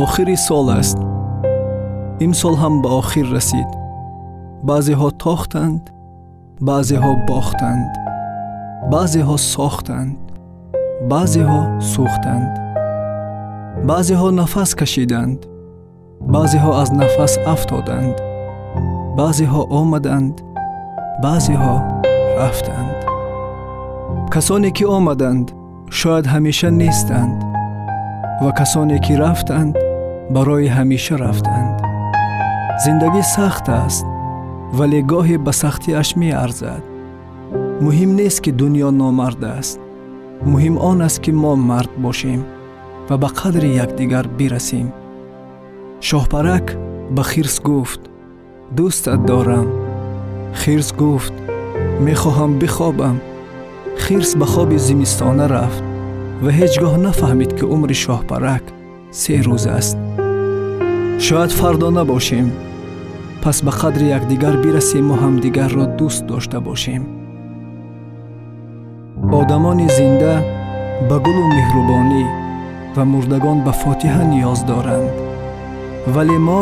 Охири сол аст. Имсол ҳам ба охир расид. Баъзеҳо тохтанд, баъзеҳо бохтанд, баъзеҳо сохтанд, баъзеҳо сӯхтанд, баъзеҳо нафас кашиданд, баъзеҳо аз нафас афтоданд, баъзеҳо омаданд, баъзеҳо рафтанд. Касоне ки омаданд шояд ҳамеша нестанд ва касоне ки рафтанд барои ҳамеша рафтанд. Зиндагӣ сахт аст, вале гоҳе ба сахтиаш меарзад. Муҳим нест ки дунё номард аст, муҳим он аст ки мо мард бошем ва ба қадри якдигар бирасем. Шоҳпарак ба хирс гуфт: дӯстат дорам. Хирс гуфт: мехоҳам бихобам. Хирс ба хоби зимистона рафт ва ҳеҷ гоҳ нафаҳмид ки умри шоҳпарак 3 рӯз аст. Шояд фардо набошем, пас ба қадри якдигар бирасему ҳамдигарро дӯст дошта бошем. Одамони зинда ба гулу меҳрубонӣ ва мурдагон ба фотиҳа ниёз доранд, вале мо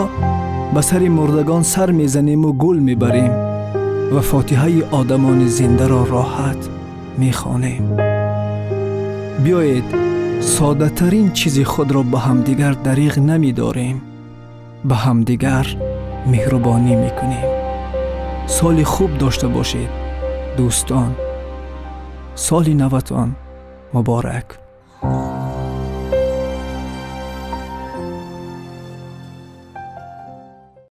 ба сари мурдагон сар мезанему гул мебарем ва фотиҳаи одамони зиндаро роҳат мехонем. Биёед соддатарин чизи худро ба ҳамдигар дариғ намедорем, ба ҳамдигар меҳрубонӣ мекунем. Соли хуб дошта бошед, дӯстон. Соли наватон муборак.